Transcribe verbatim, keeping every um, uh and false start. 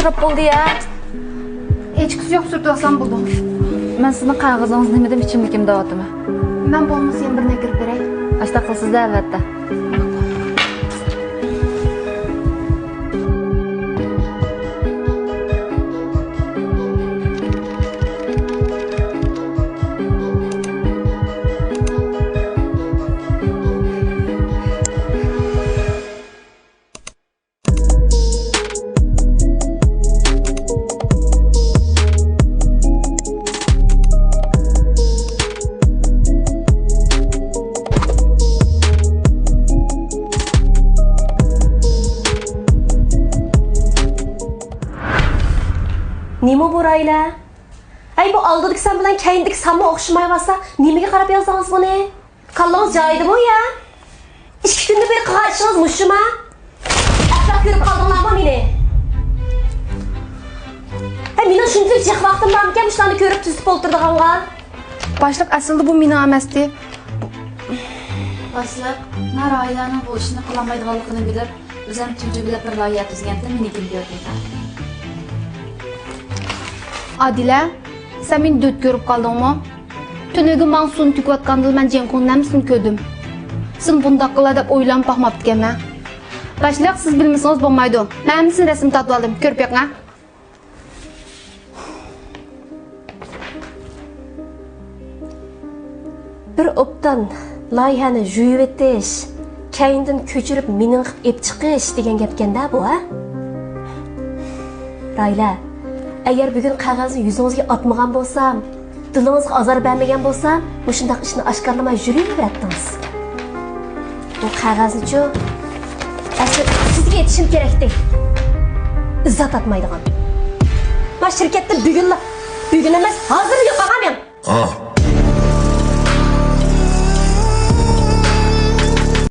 قۇرۇپ بولدى يا. ھېچقىسى يوق، سۈرتۈۋالسام بولىدۇ. مەن سىزنىڭ قەغىزىڭىزنى نېمىدىم ئىچىملىكىمدە ئاتىمەن. مەن بولمىسا يەنە بىرنى ئەكىرىپ بېرەي. ئاشۇنداق قىلىسىز-دە، ئەلۋەتتە. نېمە بۇ رايلە؟ ھەي، بۇ ئالدىدىكى سان بىلەن كەينىدىكى سانمۇ ئوخشىمايۋاتسا، نېمىگە قاراپ يازدىڭىز بۇنى؟ كاللىڭىز جايىدىمۇ يا؟ ئىككى كۈندىن بېرى قىلغان ئىشىڭىز مۇشۇما؟ ئەپلەپ كۆرۈپ قالدىڭلارمۇ مېنى؟ ھە، مېنىڭ شۇنچىلىك جىق ۋاقتىم بارمىكەن مۇشۇلارنى كۆرۈپ تۈزىتىپ ئولتۇرىدىغانغا؟ باشلىق، ئەسلىدە بۇ مېنىڭ ئەمەستى. باشلىق، مەن راھىلەنىڭ بۇ ئىشنى قىلالمايدىغانلىقىنى بىلىپ، ئۆزۈم تۈنجۈگۈنلەپ بىر لايىھە تۈزگەنتىم، مېنىڭكىنى كۆرۈپ. ئادىلە، سەن مېنى دۆت كۆرۈپ قالدىڭمۇ؟ تۈنۈگۈن ماڭا سۇنى تۆكۈۋاتقاندىلا مەن جياڭكۇڭنىڭ ھەممىسىنى كۆردۈم. سېنى بۇنداق قىلار دەپ ئويلىمۇ باقماپتىكەنمەن. باشلىق، سىز بىلمىسىڭىز بولمايدۇ. مەن ھەممىسىنى رەسىم تارتىۋالدىم. كۆرۈپ بېقىڭ ھە. بىر ئوبدان لايىھەنى يۇيۇۋېتىش، كەينىدىن كۆچۈرۈپ مېنىڭ قىلىپ ئېلىپ چىقىش دېگەن گەپكەن-دە بۇ، ھە؟ راھىلە، ئەگەر بۈگۈن قەغەزنى يۈزىڭىزگە ئاتمىغان بولسام، دىلىڭىزغا ئازار بەرمىگەن بولسام، مۇشۇنداق ئىشنى ئاشكارىلىماي يۈرۈۋېرەتتىڭىز. بۇ قەغەزنىچۇ؟ ئەسلى سىزگە ئېيتىشىم كېرەكتى. ئىززەت تارتمايدىغان. ما شىركەتتىن بۈگۈنلا، بۈگۈن ئەمەس، ھازىر يوقالغان مەن. ئاھ،